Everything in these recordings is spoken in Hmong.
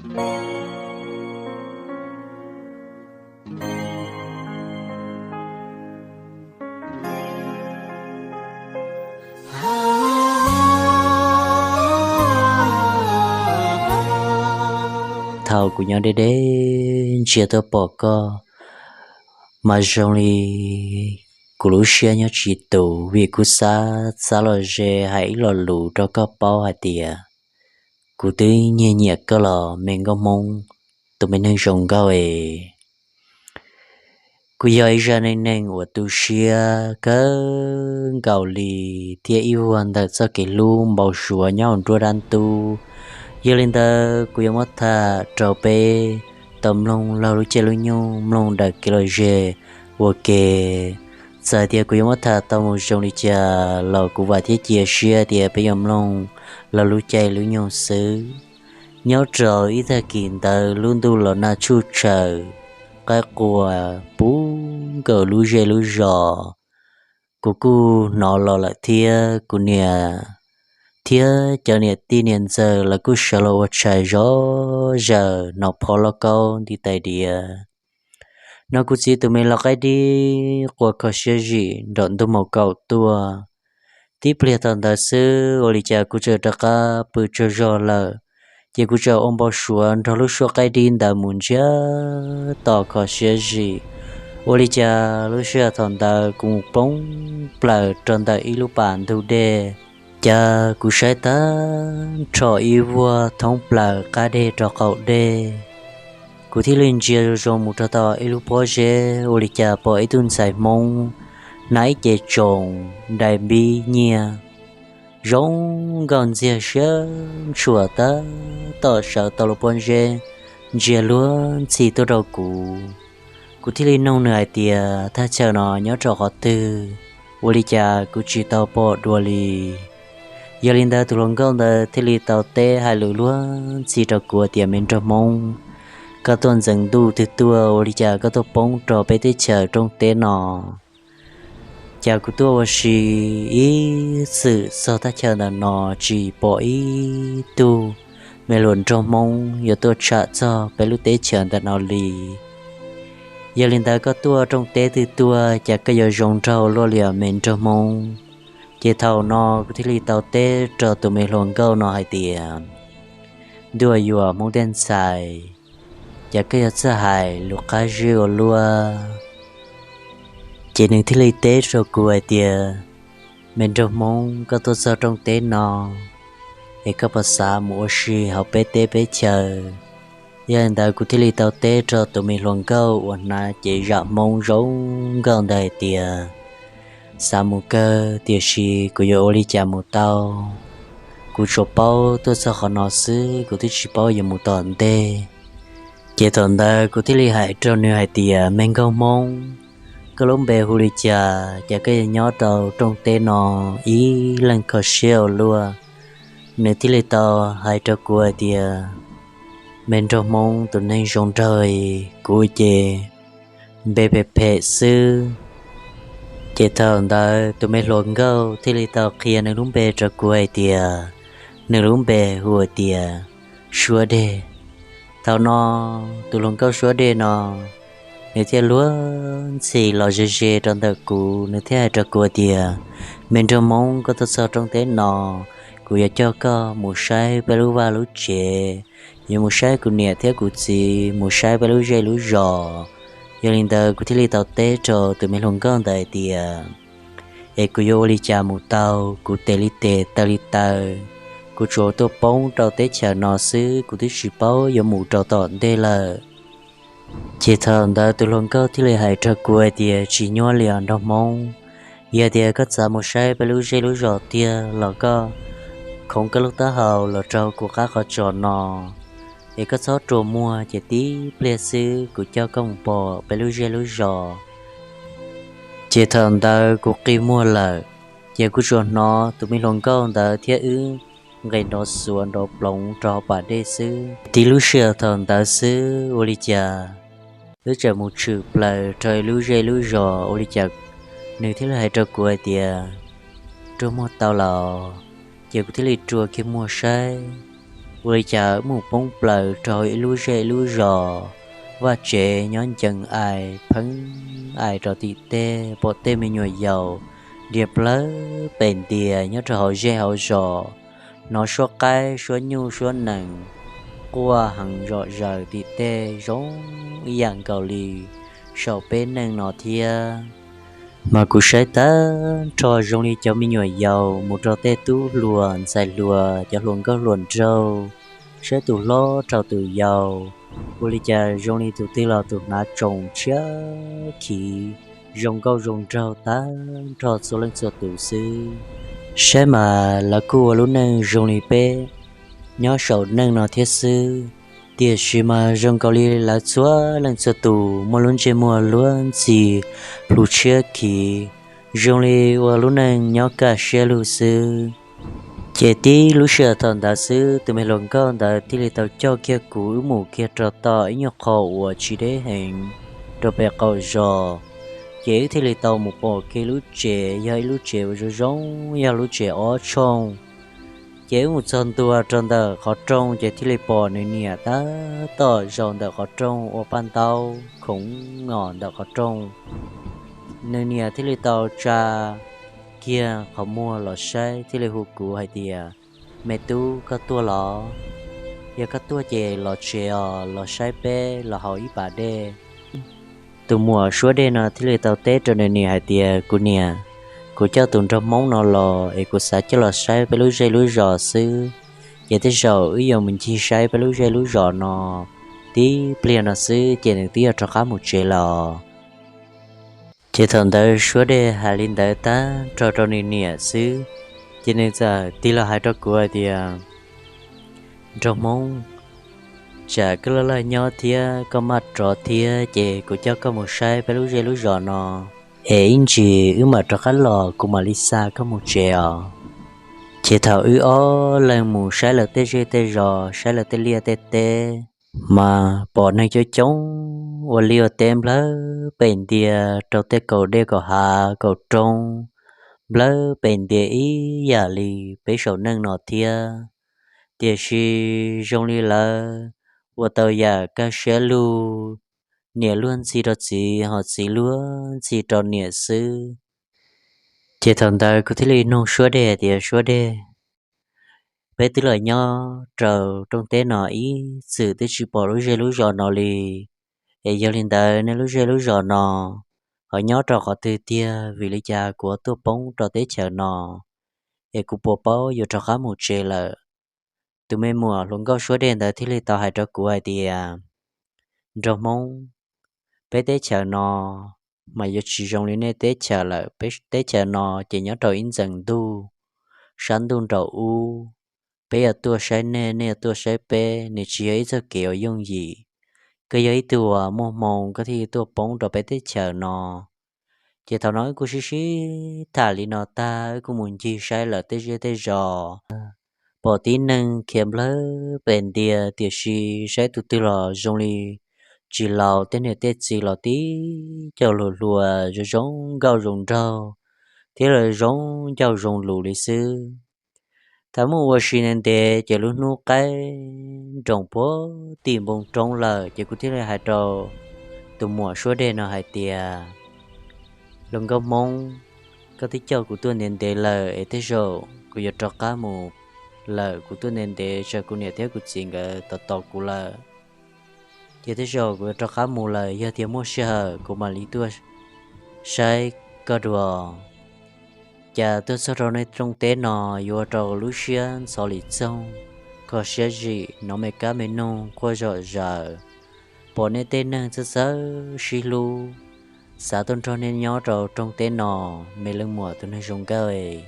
Thaum kuv nyob deb deb ntsia tuaj pom koj, mas zoo li kuv lub siab nyob tsis tus, vim kuv xav xav los ze hais ib lo lus rau koj paub hais tias kuv twb nyiag nyiam koj los me nkauj Hmoob, tus me neeg zoo nkauj es. Kuv yog ib zaj neej neeg uas tu siab kawg nkaus li, thiab ib vuag ntawm txoj kev hlub npau suav nyob hauv nruab dab ntub. Yog li ntawd kuv yuav muab tham rau peb tau mloog laug lub caij lub nyoog, mloog daws kev lom zem ua ke. Txawm tias kuv yuav muab tham tau mus zoo li cas los kuv vam thiab cia siab tias peb yuav mloog laug lub caij lub nyoog xwb. Nyob rau ib tag kis ntawd lub ntuj los nag tshuj tshawm, qaib qua puv nkaus lub zej lub zos. Kuv kuj hnov los lawm thiab kuv niam thiab cov niam tij niam ntxawm lawv kuj sawv los ua tshais zov zaws, hnov phov lauj kaub nti tais diav. Hnov kuv txiv tus me lau qaib dib qua kho siab zim nram ntug maus kaum tuaj. Tib pliag thaum ntawd xwb ua li cas kuv txawm rov qab pw tsaug zog lawm, ces kuv txawm ua npau suav nrog lub suab qaib dib ntawd mus ntsiag to kho siab zim. Ua li cas lub sij hawm thaum ntawd kuv mus poob plaws rau ntawm ib lub pas ntug dej, cas kuv saib tag nrho ib vuag thoob plaws qab deg rau qaum dej. Kuv thiaj li ntsia zoo mus rau tom ib lub pob zeb, ua li cas pom ib tug ntxhais Hmoob hnav ib ce tsoos dai npib nyiaj zoo nkauj ntxiag siab ntshua tab tom sawv tau lub pob zeb ntsia luag ntxhi tuaj rau kuv. Kuv thiaj li noog nws hais tias thaj chaw no nyob rau qhov twg, ua li cas kuv tsis tau pom dua li. Yog li ntawd tus hluas nkauj ntawd thiaj li tau teb hais lus luag ntxhi rau kuv tias me nraug Hmoob, koj tuaj ntxeev ntuj twg tuaj ua li cas koj tuaj poob rau peb teb chaws rooj teb no? Cas kuv tuaj ua si ib txwm txog thaj chaw ntawm no tsis pom ib tug me hluas nraug Hmoob yuav tuaj tsham txog peb lub teb chaws ntawm no li. Yog li ntawd koj tuaj rooj teb twg tuaj cas koj yuav zoo nraug luaj li os me nraug Hmoob? Ces thaum no kuv thiaj li tau teb rau tus me hluas nkauj no hais tias ntuj yuam Hmoob tej ntxhais, cas koj yuav txawj hais lus qab zib ua luaj. Ces nws thiaj li teb rau kuv hais tias me nraug Hmoob, koj tuaj txog rooj teb no es koj puas xav mus ua si hauv peb teb peb chaw? Yog li ntawd kuv thiaj li tau teb rau tus me hluas nkauj uas hnav cev zam Hmoob zoo nkauj ntawd hais tias xav mus kawg, tiam sis kuv yuav ua li cas mus tau? Kuv tsuas paub tuaj txog qhov no xwb, kuv twb tsis paub yuav mus tom ntej. Ces thaum ntawd kuv thiaj li hais rau nws hais tias me nkauj Hmoob, koj lub npe hu li cas, cas koj yuav nyob rau rooj teb no ib leeg kho siab ua luaj? Nws thiaj li tau hais rau kuv hais tias me nraug Hmoob, tus neeg zoo nraug, kuv ces npe phem phem xwb. Ces thaum ntawd tus me hluas nkauj thiaj li tau qhia nws lub npe rau kuv hais tias nws lub npe hu tias Suab Dej. Thaum no tus hluas nkauj Suab Dej no nws thiaj luag ntxhi los ze ze rau ntawm kuv, nws thiaj hais rau kuv tias me nraug Hmoob, koj tuaj txog rooj teb no, kuv yuav coj koj mus saib peb lub vaj lub tsev, yuav mus saib kuv niam thiab kuv txiv, mus saib peb lub zej lub zos. Yog li ntawd kuv thiaj li tau teb rau tus me hluas nkauj ntawd hais tias es kuv yuav ua li cas mus tau, kuv tes li tes taw li taw, kuv tsuas tuaj poob rau teb chaws no xwb, kuv twb tsis paub yuav mus rau tom ntej lawm. Ces thaum ntawd tus hluas nkauj thiaj li hais rau kuv hais tias tsis nyuaj li os nraug Hmoob, yog tias koj xav mus saib peb lub zej lub zos tiag los koj khoov koj lub taub hau los rau kuv qab qhov tsos no, es koj txhob rua muag, ces tib pliag xwb kuv coj koj mus pom peb lub zej lub zos. Ces thaum ntawd kuv qi muag lawm, ces kuv tsuas hnov tus me hluas nkauj ntawd thiab wb nqes nrov xuav nrov ploov rau hauv pas dej xwb. Tib lub sij hawm thaum ntawd xwb ua li cas wb txawm mus tshwm plaws rau ib lub zej lub zos, ua li cas nws thiaj li hais rau kuv hais tias rua muag tau lawm. Ces kuv thiaj li rua kiag muag saib, Ua li cas wb mus poob plaws rau hauv ib lub zej ib lub zos, vaj tsev nyob ncees ais pheeb ais rau tim tej, pom tej me nyuam yaus nrias plawg pes ntias nyob rau hauv zej hauv zos, hnov suab qaib suab nyuj suab nees quaj heev zom zaws tim tej zoo ib yam nkaus li saum peb neej no thiab. Mas kuv saib tag nrho zoo li cov me nyuam yaus mus rau tej tub hluas ntxhais hluas, cov hluas nkauj hluas nraug, saib tus hlob rau tus yau, ua li cas zoo li tus twg los tus hnav tsoos tshiab khiv, zoo nkauj zoo nraug tag nrho txhua leej txhua tus xwb. Saib mas lawv kuj ua lub neej zoo li peb nyob saum neej no thiab xwb, tiam sis mas zoo nkaus li lawv txhua leej txhua tus muaj lub ntsej muag luab ntxhi plhu tshiab khiv, zoo li ua lub neej nyob kaj siab lug xwb. Ces tib lub sij hawm thaum ntawd xwb, tus me hluas nkauj ntawd thiaj li tau coj kiag kuv wb mus kiag rau tom ib nyuag qho uas tsis deb heev rau pem qaum zos. Ces wb thiaj li tau mus pom kiag lub tsev, yog ib lub tsev uas zoo zoo, yog lub tsev ob tshooj. Ces wb mus txog ntua rau ntawm qhov rooj, ces thiaj li pom nws niam tab tom zaum ntawm qhov rooj ua paj ntaub khoov os ntawm qhov rooj. Nws niam thiaj li tau tsa kiag qhov muag los saib, thiaj li hu kuv hais tias, Me tub, koj tuaj los? Yog koj tuaj ces los tsev os, los saib peb los haus ib pas dej. Tus muam suab dej no thiaj li tau teb rau nws niam hais tias, Kuv niam, kuv coj tus nraug hmoob no los es kuv xav coj los saib peb lub zej lub zos xwb. Ces tej zaum wb yuav mus ncig saib peb lub zej lub zos no tib pliag no xwb ces nws twb yuav rov qab mus tsev los. Ces thaum ntawd suab dej hais li ntawd tag nrho rau nws niam xwb, ces nws txawm tig los hais rau kuv hais tias, Nraug hmoob, tsam koj laj laj nyob thiab koj maj rov thiab ces kuv coj koj mus saib peb lub zej lub zos no, es ib ntsis wb mam rov qab los kuv mam li xa koj mus tsev os. Ces thaum wb ob leeg mus saib lawv tej zej tej zos, saib lawv tej liaj tej teb, mas pom neeg coob coob ua liaj ua teb nplawg pem ntias rau tej kaum dej kaum hav kaum roob, nplawg pem ntias ib yam li peb saum neej no thiab. Tiam sis zoo li lawv ua tau yam kaj siab lug, niam luag ntxhi rau txiv, ho txiv luag ntxhi rau niam xwb. Ces thaum ntawd kuv thiaj li nug suab dej tias, Suab dej, peb twb los nyob rau rooj teb no ib txwm twb tsis pom lub zej lub zos no li, es yog li ntawd nej lub zej lub zos no ho nyob rau qhov twg tiag? Vim li cas kuv tuaj poob rau teb chaws no, es kuv puas paub yuav rov qab mus tsev lawm? Tus me muam hluas nkauj suab dej ntawd thiaj li tau hais rau kuv hais tias, Nraug hmoob, peb teb chaws no mas yuav tsis zoo li nej teb chaws lawm. Peb teb chaws no ces nyob rau ib ntxees ntuj, sab ntuj nraum ub. Peb yuav tuaj saib nej, nej yuav tuaj saib peb, nws tsis yog ib txoj kev uas yooj yim. Koj yog ib tug uas muaj hmoo, koj thiaj tuaj poob rau peb teb chaws no. Ces thaum no wb kuj sib sib tham li no tag, wb kuj mus ncig saib lawv tej zej tej zos, pom tib neeg khiav nplawg pem ntias, tiam sis saib tus twg los zoo li tsis laus, tej niam tej txiv los tib co hluas hluas zoo zoo nkauj zoo nraug, thiab lawv zoo ncauj zoo lus li xwb. Thaum mus ua si ntev ntev ces lub hnub qaib nroos puag tim npoo roob lawm, ces kuv thiaj li hais rau tus muam suab dej no hais tias, Hluas nkauj hmoob, koj twb coj kuv tuaj ntev ntev lawm es tej zaum kuv yuav rov qab mus lawm. Kuv tuaj ntev ntev tsam kuv niam thiab kuv txiv nkawd tos tos kuv lawm, ces tej zaum kuv yuav rov qab mus lawm. Yog tias muaj sij hawm kuv mam li tuaj saib koj dua. Cas tuaj txog rau nej rooj teb no yuav ua rau lub siab ntxhov li txoog, kho siab zim, hnov me kab me noog quaj zom zaws, pom nej tej neeg txawj txawj sib hlub, xav tuaj nrog nej nyob rau rooj teb no, me leej muam tus neeg zoo nkauj.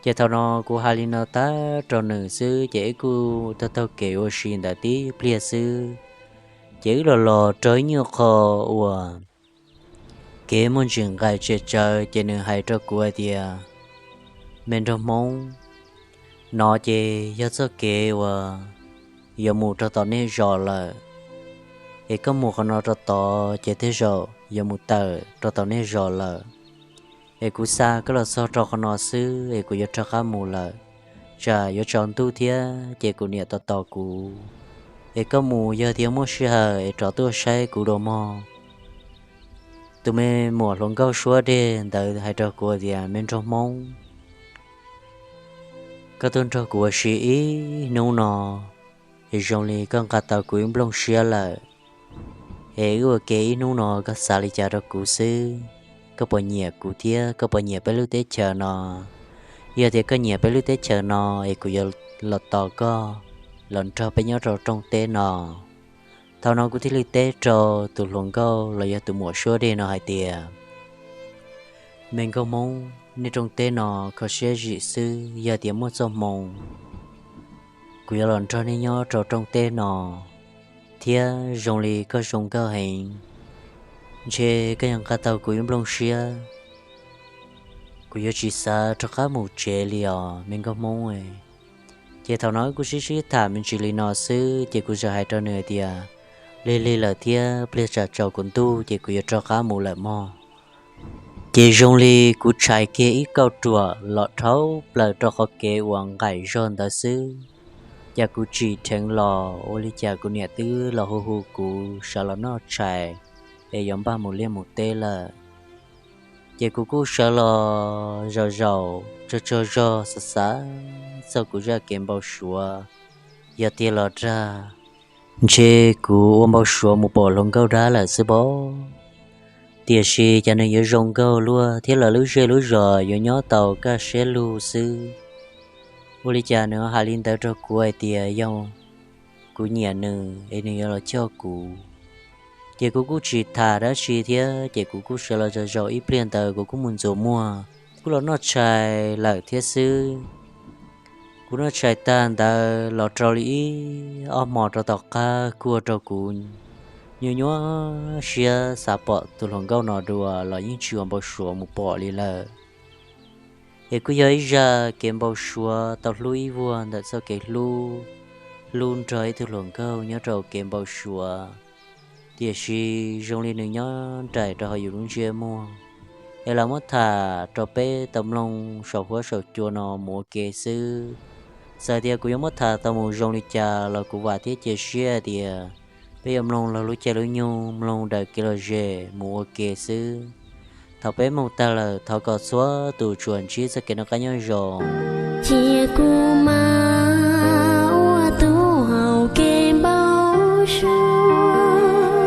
Ces thaum no kuv hais li no tag rau nws xwb ces wb kuj taug taug kev ua si ntawd tib pliag xwb, ces wb los los rau ib nyuag qho uas kev muaj ntsis nqaim tsem tsawv, ces nws hais rau kuv hais tias, Me nraug hmoob, no ces yog txoj kev uas yuav mus rau tom nej zos lawm, es koj mus qhov no rau tod ces tej zaum yuav mus tawm rau tom nej zos lawm. Es kuv xa koj los txog rau qhov no xwb es kuv yuav rov qab mus lawm. tsam yuav tsaus ntuj thiab ces kuv niam tos tos kuv, es koj mus yog tias muaj sij hawm es rov tuaj saib kuv dua mog. Tus me muam hluas nkauj suab dej ntawd hais rau kuv tias, me nraug Hmoob, koj tuaj nrog kuv ua si ib hnub no, es zoo li koj nqa tau kuv ib nplooj siab lawm. Es wb ua ke ib hnub no koj xav li cas rau kuv xwb? Koj puas nyiam kuv thiab koj puas nyiam peb lub teb chaws no? Yog tias koj nyiam peb lub teb chaws no, es kuv yuav los tos koj los nrog peb nyob rau rooj teb no. Thaum no kuv thiaj li teb rau tus hluas nkauj los yog tus muam suab dej no hais tias, me nkauj Hmoob, nej rooj teb no kho siab zim xwb, yog tias muaj txoj hmoo, kuv yuav los nrog nej nyob rau rooj teb no, thiab zoo li koj zoo nkauj heev, ntshe koj yuav nqa tau kuv ib nplooj siab, kuv yuav tsis xav rov qab mus tsev li os me nkauj Hmoob. Ces thaum no wb kuj sib sib tham me ntsis li no xwb, ces kuv txawm hais rau nws tias, lig lig lawm thiab, pliag tsam tsaus kuv ntuj ces kuv yuav rov qab mus lawm mog. Ces zoo li kuv tshais kiag ib kauj ruam los dhau plaws rau qhov kev uas nqaim zog ntawd xwb, cas kuv tsim dheev los ua li cas kuv niam twb los hu hu kuv sawv los noj tshais, es yuav npaj mus liaj mus teb lawm. Ces kuv kuj sawv los zaum zaum tsaug tsaug zog xav xav txog kuv zaj kev npau suav, yog tiag los dag, ntshe kuv ua npau suav mus pom hluas nkauj dab lawm xwb pob. Tiam sis cas nws yuav zoo nkauj luaj thiab lawv lub zej lub zos yuav nyob tau kaj siab lug xwb. Ua li cas nws hais li ntawd rau kuv hais tias yog kuv nyiam nws es nws yuav los coj kuv. Ces kuv kuj tsis tham dab tsi thiab, ces kuv kuj sawv los zaum zaum ib pliag ntawd kuv kuj mus ntxuav muag, kuj los noj tshais lawm thiab xwb. Kuv noj tshais tag ntawd los rau li ib ob hmo rau tom qab kuj ua rau kuv nyuaj nyuaj siab xav pom tus hluas nkauj no dua los yeej tsis ua npau suav mus pom li lawm. Es kuj yog ib zaj kev npau suav tau hlub ib vuag ntawm txoj kev hlub, hlub nrog ib tug hluas nkauj nyob rau kev npau suav. Tiam sis zoo li nws nyob nraim rau hauv yus lub ntsiab muag, es los muab tham rau peb tau mloog saum huab saum cua no mus ua ke xwb. Txawm tias kuv yuav muab tham tau mus zoo li cas los kuv vam thiab cia siab tias peb yuav mloog laug lub caij lub nyoog, mloog daws kev lom zem mus ua ke xwb. Thaum peb mloog tag lawm thov kom txhua tus tsuas ntsib txoj kev noj qab nyob zoo. Cia kuv mas ua tus haus kev npau suav,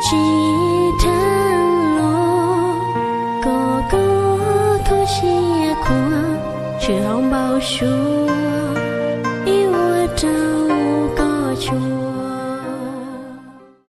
tsis dheev los kom koj kho siab khuav, tsis haus npau suav ib ua rau